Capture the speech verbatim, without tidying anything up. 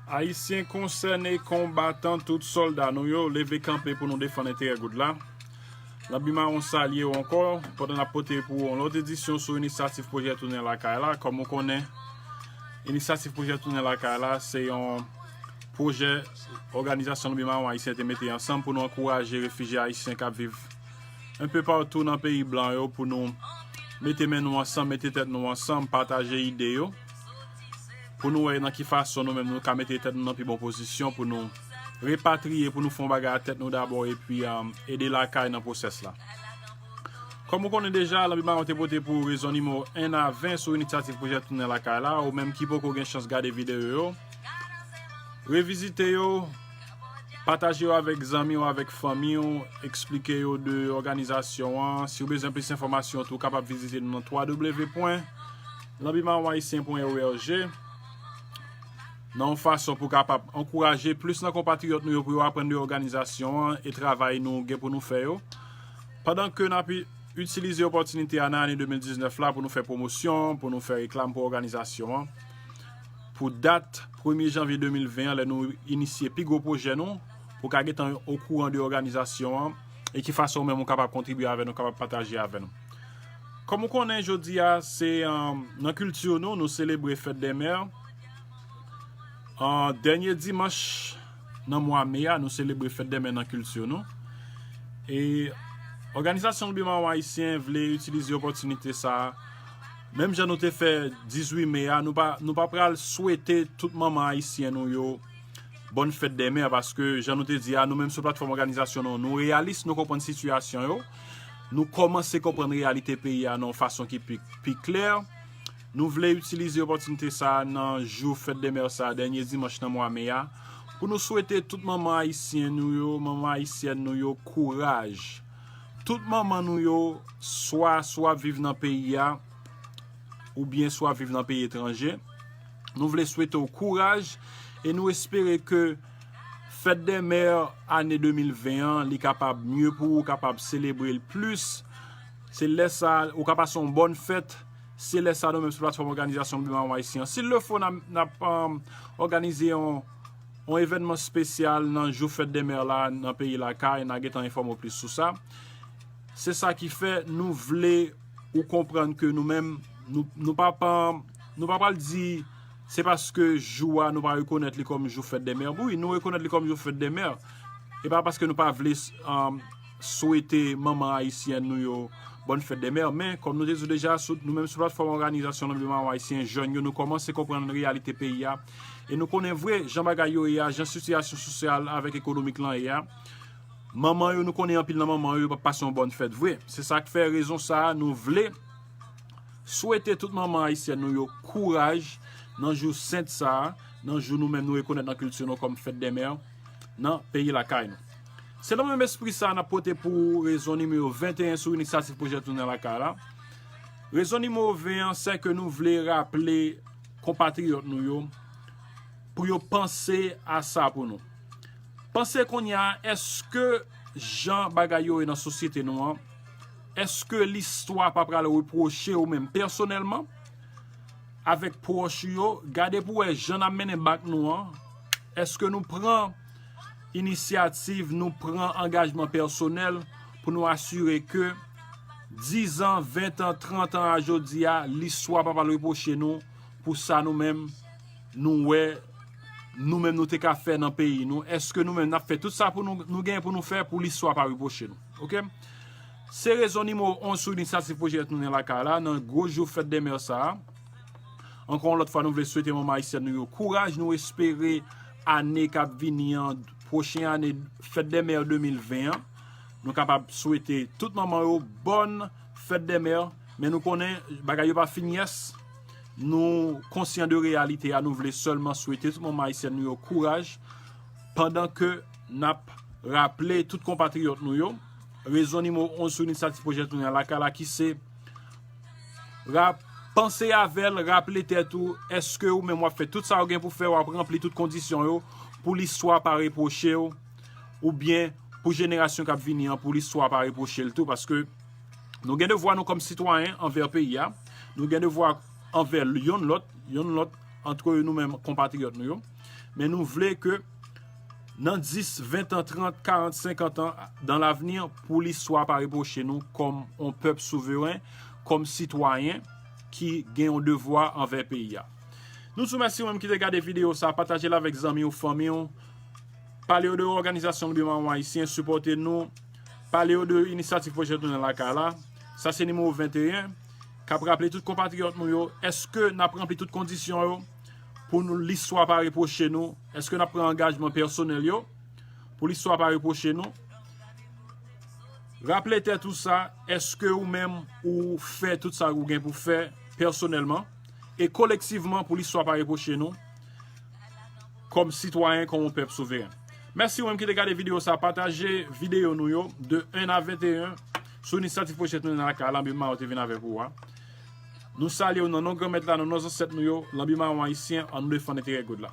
Ayisyen konsène, konbatan, tout sòlda nou yo, leve kanpe pou nou defann enterè goud la. Lanbi Mawon salye w ankò, pandan n ap pote pou ou yon lòt edisyon sou inisyativ pwojè Tounen Lakay la. Kòm ou konnen, inisyativ pwojè Tounen Lakay la, se yon pwojè òganizasyon Lanbi Mawon Ayisyen te mete ansanm pou nou ankouraje refijye ayisyen k ap viv enpe patou nan peyi blan yo, pou nou mete men nou ansanm, mete tèt nou ansanm, pataje ide yo, pou nou wè nan ki fason nou menm nou ka mete tèt nou nan pi bon pozisyon, pou nou repatriye, pou nou fè yon bagay a tèt nou dabò, epi um, ede lakay nan pwosès la. Kòm ou konnen deja, Lanbi Mawon te pote pou rezon nimewo en a ven sou inisyativ pwojè Tounen Lakay la, ou menm ki poko gen chans gade videyo yo, revizite yo, pataje yo avèk zanmi w, avèk fanmi w, eksplike yo de òganizasyon an. Si w bezwen plis enfòmasyon tou, w kapab vizite nou nan twa w pwen lanbi mawon ayisyen pwen org, nan yon fason pou w kapab ankouraje plis nan konpatriyòt nou yo pou yo aprann de òganizasyon an e travay nou gen pou nou fè yo. Pandan ke n ap itilize opòtinite a nan ane de mil diznèf la pou nou fè pwomosyon, pou nou fè reklam pou òganizasyon an, pou dat premye janvye de mil ven an, lè nou inisye pi gwo pwojè nou, pou ka gentan okouran de òganizasyon an e ki fason ou menm ou kapab kontribye avè nou, kapab pataje avè nou. Kòm ou konnen, jodi a, se um, nan kilti nou, nou selebre fèt dè mè. An dènye dimanch nan mwa me a, nou selebre fèt dè mè nan kilti nou. E òganizasyon Lanbi Mawon Ayisyen vle itilize opòtinite sa a. Menm jan nou te fè dizuit me a, nou pa, nou pa pral swete tout manman ayisyen nou yo bòn fèt dè mè, paske jan nou te di a, nou menm sou platfòm òganizasyon nou, nou reyalis, nou konprann sitiyasyon yo, nou kòmanse konprann reyalite peyi a nan yon fason ki pi, pi klè. Nou vle itilize opòtinite sa a nan jou fèt dè mè sa a, dènye dimanch nan mwa me a, pou nou swete tout manman ayisyen nou yo, manman ayisyèn nou yo, kouraj. Tout manman nou yo, swa, swa viv nan peyi a, oubyen swa viv nan peyi etranje. Nou vle swete w kouraj e nou espere ke fèt dè mè ane de mil ven an, li kapab mye pou ou, kapab selebre l plis. Se lè sa a, ou ka pase yon bòn fèt. Se lè sa a, nou menm sou platfòm òganizasyon Lanbi Mawon Ayisyen an, si l le fo, n ap, n ap um, òganize yon, yon evènman espesyal nan jou fèt dè mè la nan peyi lakay. N a gentan enfòme w plis sou sa. Se sa ki fè nou vle ou konprann ke nou menm, nou, nou pa, pa, nou pa pral di se paske jou a nou pa rekonèt li kòm jou fèt dè mè. Wi, nou rekonèt li kòm jou fèt dè mè. E pa paske nou pa vle um, swete manman ayisyèn nou yo bòn fèt dè mè. Men, kòm nou te di w deja, sou, nou menm sou platfòm òganizasyon Lanbi Mawon Ayisyen, jèn yo, nou kòmanse konprann reyalite peyi a. E nou konnen vre jan bagay yo ye a, jan sitiyasyon sosyal avèk ekonomik lan ye a. Manman yo, nou konnen anpil nan manman yo, yo p ap pase yon bòn fèt vre. Se sa k fè rezon sa a, nou vle swete tout manman ayisyèn nou yo kouraj nan jou sent sa a, nan jou nou menm nou rekonèt nan kilti nou kòm fèt dè mè nan peyi lakay nou. Se nan menm espri sa a n ap pote pou ou rezon nimewo venteyen sou inisyativ pwojè Tounen Lakay la. Rezon nimewo ven an, se ke nou vle raple konpatriyòt nou yo pou yo panse a sa pou nou. Panse kounye a, èske jan bagay yo ye nan sosyete nou an, èske listwa pa pral repwoche ou menm pèsonèlman avèk pwòch ou yo? Gade pou wè jan n ap mennen bak nou an, èske nou pran inisyativ, nou pran angajman pèsonèl pou nou asire ke diz an, ven an, trant an a jodi a, listwa pa pral repwoche nou pou sa nou menm nou wè nou menm nou te ka fè nan peyi nou? Èske nou menm n ap fè tout sa pou nou, nou gen pou nou fè pou listwa pa repwoche nou? Oke? Se rezon nimewo onz sou inisyativ pwojè Tounen Lakay la, nan gwo jou fèt dè mè sa a. Ankò yon lòt fwa, nou vle swete manman ayisyèn nou yo kouraj. Nou espere ane k ap vini an, pwochen ane, fèt dè mè de mil ven an, nou kapab swete tout manman yo bòn fèt dè mè. Men nou konnen bagay yo pa fini yès. Nou konsyan de reyalite a, nou vle sèlman swete tout manman ayisyèn nou yo kouraj, pandan ke n ap raple tout konpatriyòt nou yo rezon nimewo onz sou inisyativ pwojè Tounen Lakay la, ki se rap, panse avè l, raple tèt ou, èske ou menm w ap fè tout sa w gen pou fè, w ap ranpli tout kondisyon yo pou listwa pa repwoche w, oubyen pou jenerasyon k ap vini an, pou listwa pa repwoche l tou, paske nou gen devwa nou kòm sitwayen anvè peyi a, nou gen devwa anvè yonn lòt, yonn lòt antre nou menm konpatriyòt nou yo. Men nou vle ke nan dis, ven an, trant, karant, senkant an, dan lavni, pou listwa pa repwoche nou kòm yon pèp souveren, kòm sitwayen ki gen yon devwa anvè peyi a. Nou di w mèsi ou menm ki te gade videyo sa, pataje l avèk zanmi w, fanmi w, pale yo de òganizasyon Lanbi Mawon Ayisyen, sipòte nou, pale yo de inisyativ pwojè Tounen Lakay la. Sa se nimewo venteyen, k ap raple tout konpatriyòt nou yo, èske n ap ranpli tout kondisyon yo pou nou, listwa pa repwoche nou, èske n ap pran angajman pèsonèl yo pou listwa pa repwoche nou. Raple tèt ou sa, èske ou menm ou fè tout sa ou gen pou fè pèsonèlman e kolektivman pou listwa pa repwoche nou kòm sitwayen, kòm yon pèp souveren. Mèsi ou menm ki te gade videyo sa, pataje videyo nou yo de en a venteyen sou inisyativ pwojè Tounen Lakay la, Lanbi Mawon te vin avèk ou a. Nou salye w nan non Granmèt la, nan non zansèt nou yo, Lanbi Mawon Ayisyen, ann nou defann enterè Gold la.